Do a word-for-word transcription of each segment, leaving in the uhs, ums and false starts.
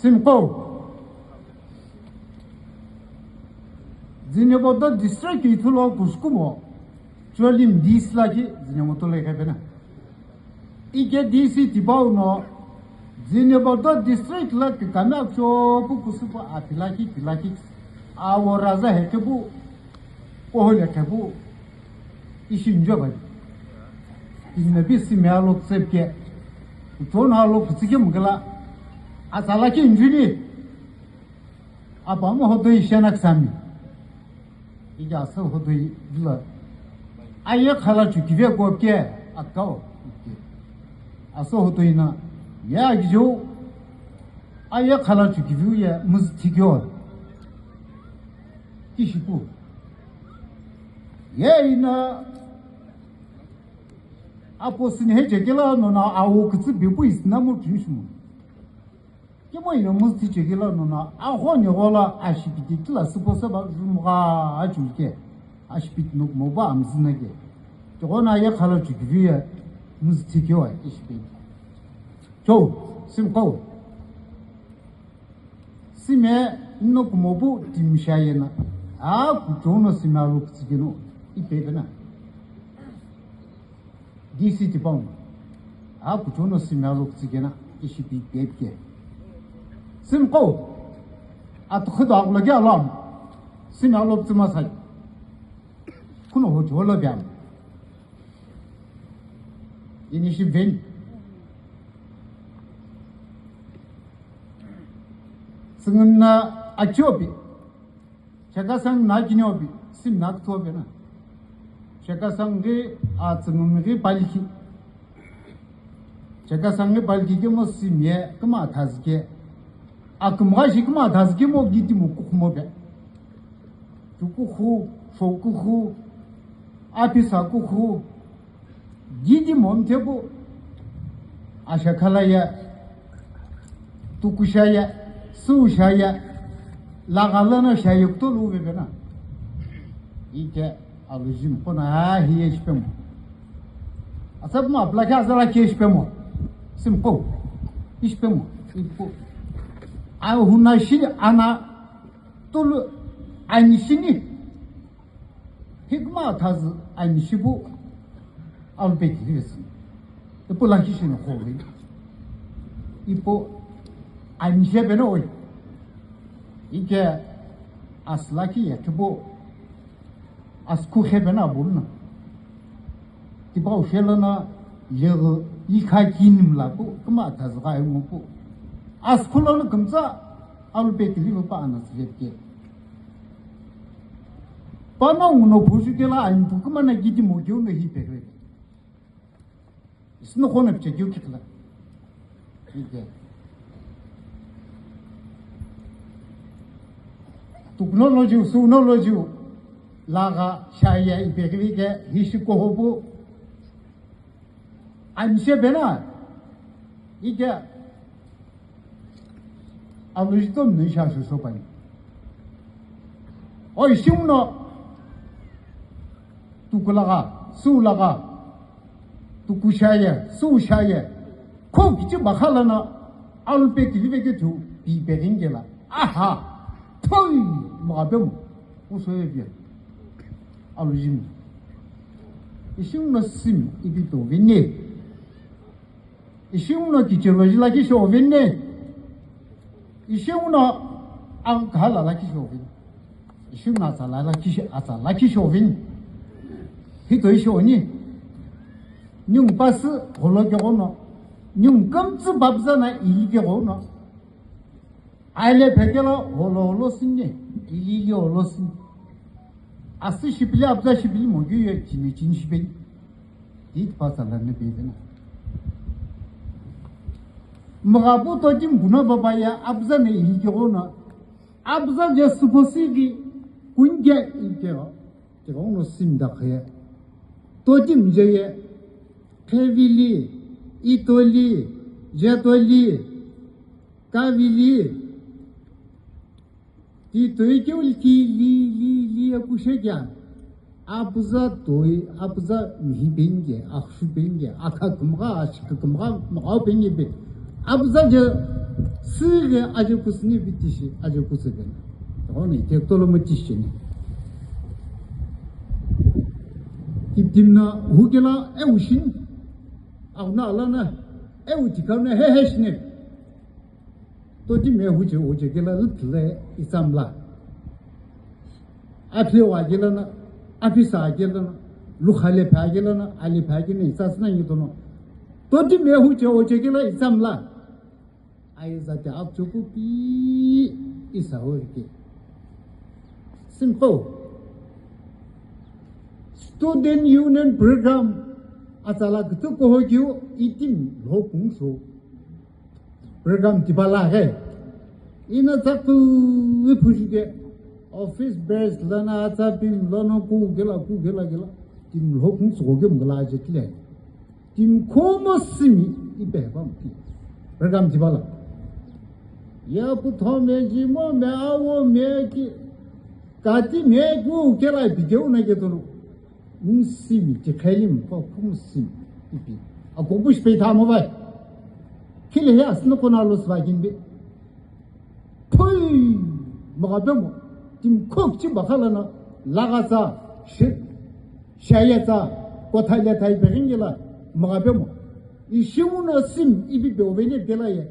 Simqo. Zunheboto district ithulu kusukumo Cholim D C lakhi Zunheboto lo ighipena. Ike D C tipau no Zunheboto district la kikami akushopu kusupu aphi lakhi, pi lakhi, awo raza hekepu, kohole kepu, ishi njo bai. Inna bi simi alo tsepke. Utono alo kutsike mukela. Atsa lakhi njuni. Apa mo hodo ishena ksami. Ija aso hodo i dula. Aye khala chukive kopke akao. Aso hodo ina. Ya gijo. Aye khala chukive ya muz tikyo. Kishipu. Ye ina apo sini he chekela no na awo kutsu bipu isina mo kinshimo. Kemo ina muz ti chekela no na aho ni gola ashipiti kila sipo seba jumga achulke. Ashipiti no mo ba amzina ke. Kegona ye khala chukiviya muz tikyo ishipiti. Cho, simqo. Sime nno kumopu timsha yena, a kuchono sime alo kutsikeno, ipepena. D C tipau, a kuchono sime alo kutsikena, ishipi ipepke. Simqo, atukhudo akulagi alam, sime alo kutsimasa. Kuno hojo lo biam. Ini shi veni. Tsüngümna achiobi. Shakasang na kiniobi. Sim na ktobi na. Shakasang ri a tsüngüm ri palki. Shakasang ri palki ke mo sim ye kama thazke. Akümgha shi kama thazke mo giti mo kukhmo be. Tukuhu, shokuhu, apisa kuhu, gidi momtepu, ashakhalaye, tukushaya, sushaya, laghalana shaya kutolu vevena. Ike alujim kona ha hiye shipemo. Asapma aplakhe azala ke shipemo. Simko. Ishpemo. Ipo. Ahuna shi ana tulu anishini. Hikma thazü anishibu alupeki vesi. Ipo lakhi shino khovi. Ipo anishe beno oi. Ike aslaki ya kibo. Askhu khe beno abulna. Tipau shelo na yego ikha kinim la pu kuma thazü ga yungu pu. Askhu lo na kumtsa alupeki liva pa ana siveke. Pano uno phuju kela antu kuma na gidi mo gyo no hi pekre. Isno khona piche gyo kitla. Ike. Technology, technology laga shaya ipekri ke hishi kohobu. Anse bena. Ike. Alujito mnu isha shusho pani. Oi, shimuno. Tukulaga, sulaga, tukushaye, sushaye. Kho kichi bakhala na alupeki liveke tu, pi pekingela. Aha! Thoi! Mabem. Usoye bia. Alujim. Ishimuno sim, ipi to, vini. Ishimuno kichelo jila kisho vini. Ishimuno angkhala la kisho vini. Ishimuno atsala la kisho, atsala kisho vini. Hito isho ni. Nyung pasu holo ke gono. Nyung kamtsu babza na ili ke gono. Aile phekela holo holo sinye. Ili ili holo sinye. Asi shipili abza shipili mogi ye chini chini shipili. It pasa la ne pevena. Mghapu to jim guna baba ya abza ne ilike gona. Abza je suposigi kunje ilike go. Te go no sinda khe. To jim je ye. Khevili, itoli, jetoli, kavili. Ti toi keu li ki li, li, li, akushe kya? Apuza toi, apuza mihi penge, akhushu penge, akha kumgha, ashikha kumgha, mgha penge pe. Apuza je, Tsüghi aje kusüni vitishi, aje kusüghi. Toghono ite tolo mo tishi ni. Kitimna hukela e ushin. Auna alana e utikana he he shine. Totimi huche huche kela lüthle itsamla. Aphi wa kela na, aphi sa kela na, lukhale pha kela na, ali pha kena itsatsna ngi tono. Totimi huche huche kela itsamla. Aiza te apchuku pi isa ho ke. Simple. Student Union Program atsala kutu koho kiu itim lho kungso. Program tipala he. Ina tsaku ipuju ke office bearers lana atsa pin lono ku gela ku gela gela. Tim lho kungso ke mgala aje tile. Tim khomo simi ipe pa mti. Program tipala. Ya pu thome ji mo me awo me ki. Kati me ku kela ipi ke una ke tono. Nsimi, tikheli mkho, khumsimi, ipi. Akobush pe thamo vai. Khile he asno kona lo sva ginbe. Phui, magabemo. Tim khok chi bakhala na, laga sa, shi, shaya sa, kotha le thai pe ringela, magabemo. Ishimu no sim, ipi pe ovene pela ye.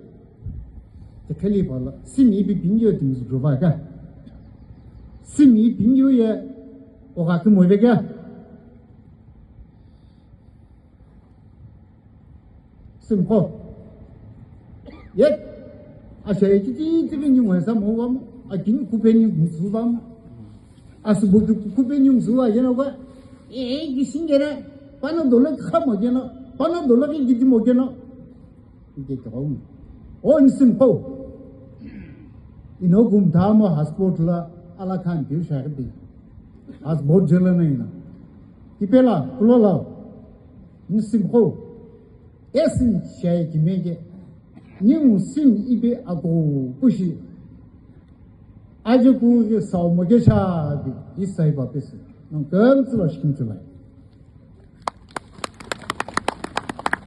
Tikheli pala, sim ipi pingyo tim zuvaka. Sim ipi pingyo ye, oga kumo veka. Simkho. Yet, asha ekiti tiki ni ngwesa mo wa mo, akini kupeni ngutsu ba mo. Asubuki kupeni ngutsu wa yena kwa. E, e, gisingera, pana dola khamo gena, pana dola ki gidi mo gena. Ike togong. O nisimkho. Ino gumthamo hasport la ala khan piu shakti. Hasport jela na ina. Ipela, kulo lao. Nisimkho. Esim shai kimenge. Ningu sim ibe ako pushi. Aje ku ge sao mo ge sha bi. Isai ba pesi. Nang kan tsula shikim tsula.